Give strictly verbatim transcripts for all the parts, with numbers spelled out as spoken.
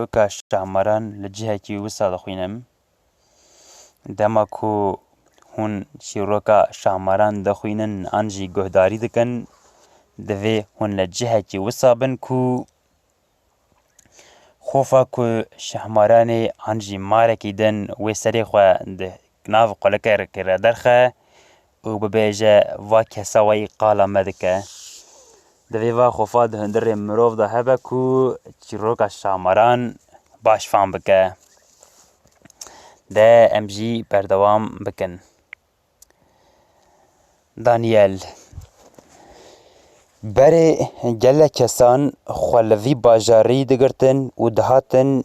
çîroka Şahmaran li cihekî wisa dixwînim. Dema ku hûn çîroka Şahmaran dixwînin an jî guhdarî dikin, divê hûn li cihekî wisa bin ku xofa ku Şahmaranê an jî marekî din wê serê xwe di nav qulikekê re derxe û bibêje, "Va kesa weyî qala me dike." Divê va xofa di hundirê mirov de hebe ku çîroka Şahmaran baş fam bike. De em jî berdewam bikin. Daniel. Berê gelek kesan xwe li vî bajarî digirtin û dihatin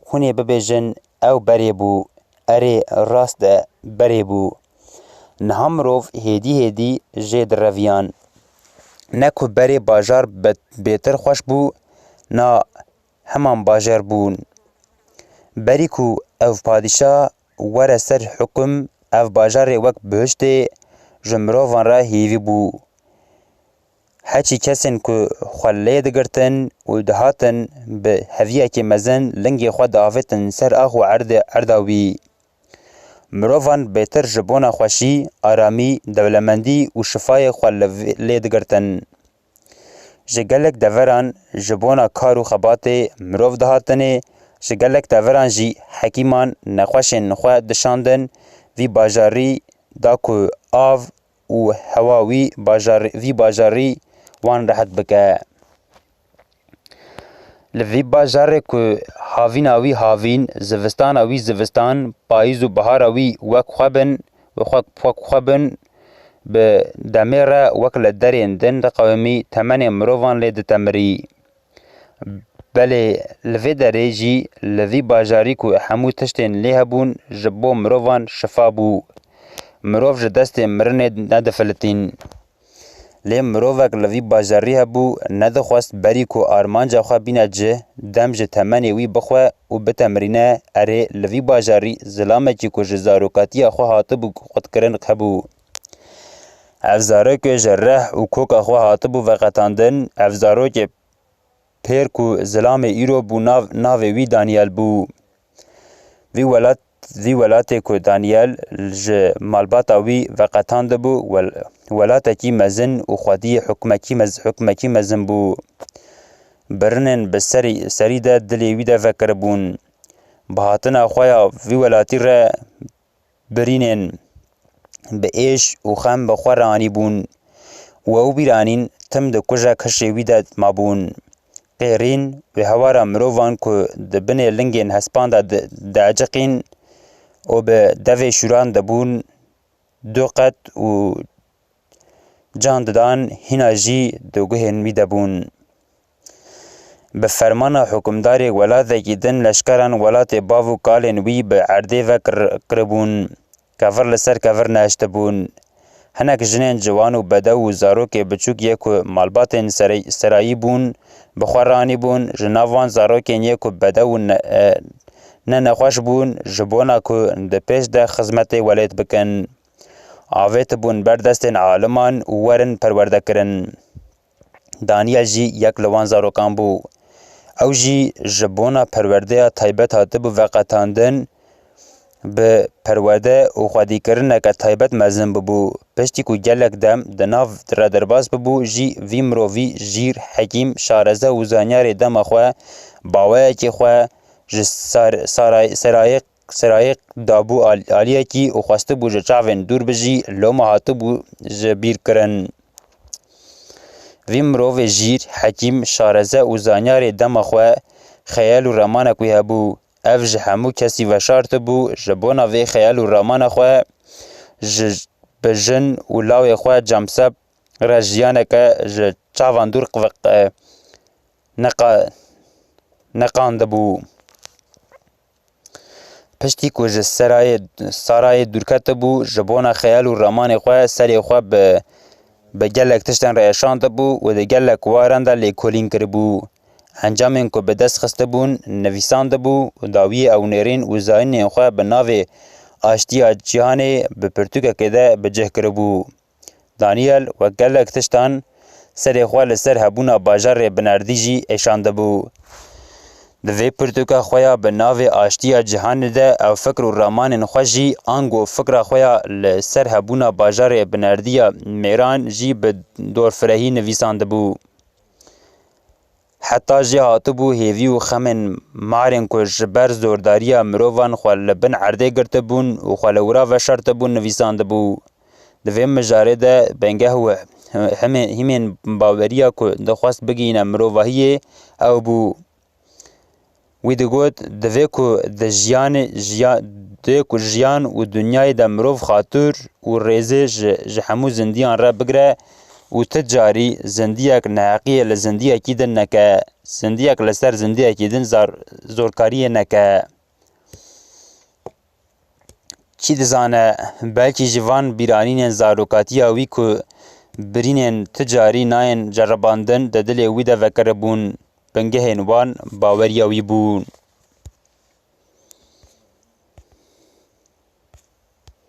hûn ê bibêjin, "Ew berê bû." Erê, rast e, berê bû. Niha mirov hêdî hêdî jê direviyan. Ne ku berê bajar be-, bêtir xweş bû, na heman bajar bûn. Berî ku ev padîşa were ser hukum, ev bajarê wek bihiştê ji mirovan re hêvî bû. Heçî kesên ku xwe lê digirtin û dihatin bi heviyekê mezin lingê xwe diavêtin ser ax û erdê, erda wî. Mirovan bêtir ji bona xweşî, aramî, dewlemendî û şifayê xwe li vê-, lê digirtin. Ji gelek deveran ji bona kar û xebatê mirov dihatinê, ji gelek deveran jî hekîman nexweşên xwe dişandin vî bajarî da ku av û hewa wî bajar-, vî bajarî wan rehet bike. Li vî bajarê ku havîna wî havîn, zivistana wî zivistan, payîz û bihara wî wek xwe bin, wek xwe, wek xwe bin, bi demê re wek li derên din diqewimî, temenê mirovan lê ditemirî. Belê, li vê derê jî, li vî bajarî ku hemû tiştên lê hebûn, ji bo mirovan şifa bû. Mirov ji destê mirinê nedifilitîn. Lê mirovek li vî bajarî hebû, nedixwest berî ku armanca xwe bîne cih, dem ji temenê wî bixwe û bitemirîne, erê, li vî bajarî zilamekî ku ji zarokatiya xwe hatibû qutkirin hebû. Ev zarokê ji reh û koka xwe hatibû veqetandin, ev zarokê pêr ku zilamê îro bû nav, navê wî Daniel bû. Vî welat, vî welatê ku Daniel ji malbata wî veqetandibû, wel-, welatekî mezin û xwediyê hukmekî mez-, hukmekî mezin bû. Birinên bi serî, serî de dilê wî de vekiribûn. Bi hatina xwe ya vî welatî re birînên bi êş û xem bi xwe re anîbûn û ew bîr anîn tim di kujek hişê wî de mabûn. Qêrîn wê hewara mirovan ku di binê lingên hespan de di-, dieciqîn û bi devê şûran dibûn, du qet û can didan, hîna jî di guhên wî de bûn. Bi fermana hukimdarê welatekî din leşkeran welatê bav û kalên wî bi erdê ve kir-, kiribûn. Kevir li ser kevir nehiştibûn. Hinek jinên ciwan û bedew û zarokê biçûk yê ku malbatên serey-, serayî bûn, bi xwe ranîbûn, ji nav wan zarokên yê ku bedew û ne-, e, ne nexweş bûn, ji bona ku di pêş de xizmetê welêt bikin. Avêtibûn ber destên aliman û werin perwerdekirin. Daniel jî yek li wan zarokan bû. Ew jî ji bona perwerdeya taybet hatibû veqetandin, bi perwerde û xwedîkirineke taybet mezin bûbû. Piştî ku gelek dem di nav re derbas bûbû jî, vî mirovî jîr, hekîm, şareze û zanyarê dema xwe, baweyekê xwe ji sar-, saray-, serayê serayê dabû al-, aliyekî û xwestibû ji çavên dûr bijî, loma hatibû ji bîr kirin. Vî mirovê jîr, hekîm, şareze û zanyarê dema xwe xeyal û remanek wî hebû. Ev ji hemû kesî veşartibû, ji bona vê xeyal û remana xwe ji, bi jin û lawê xwe Cemseb re jiyaneke ji çavan dûr qve-, qe-, neqa-, neqandibû. Piştî ku ji serayê, sarayê dûr ketibû, ji bona xeyal û ramanê xwe serê xwe bi, bi gelek tiştan re eşandibû û di gelek waran de lêkolîn kiribû. Encamên ku bi dest xistibûn, nivîsandibû û dawiyê ewnêrîn û zayînên xwe bi navê aştiya cîhanê bi pirtûkekê de bi cih kiribû. Daniel wek gelek tiştan serê xwe li ser hebûna bajarê binerdî jî êşandibû. Di vê pirtûka xwe ya bi navê Aştiya Cîhanê de ew fikr û ramanên xwe jî ango fikra xwe ya li ser hebûna bajarê binardiya mêran jî bi dorfirehî nivîsandibû. Heta jê hatibû hêvî û xemên marên ku ji ber zordariya mirovan xwe li bin erdê girtibûn û xwe li wira veşartibûn nivîsandibû. Di vê mijarê de bingeh û himên, hîmên baweriya ku dixwest bigihîne mirovahiyê ew bû. Wî digot, divê ku di jiyanê, jiya-, divê ku jiyan û dinyayê de mirov xatir û rêzê ji, ji hemû zindiyan re bigire û ti carî zindiyek neheqiyê li zindiyekî din neke, zindiyek li ser zindiyekî din zar-, zorkariyê neke. Kî dizane, belkî ji van bîranînên zarokatiya wî ku birînên ti carî nayên ceribandin di dilê wî de vekiribûn, bingehên wan baweriya wî bûn.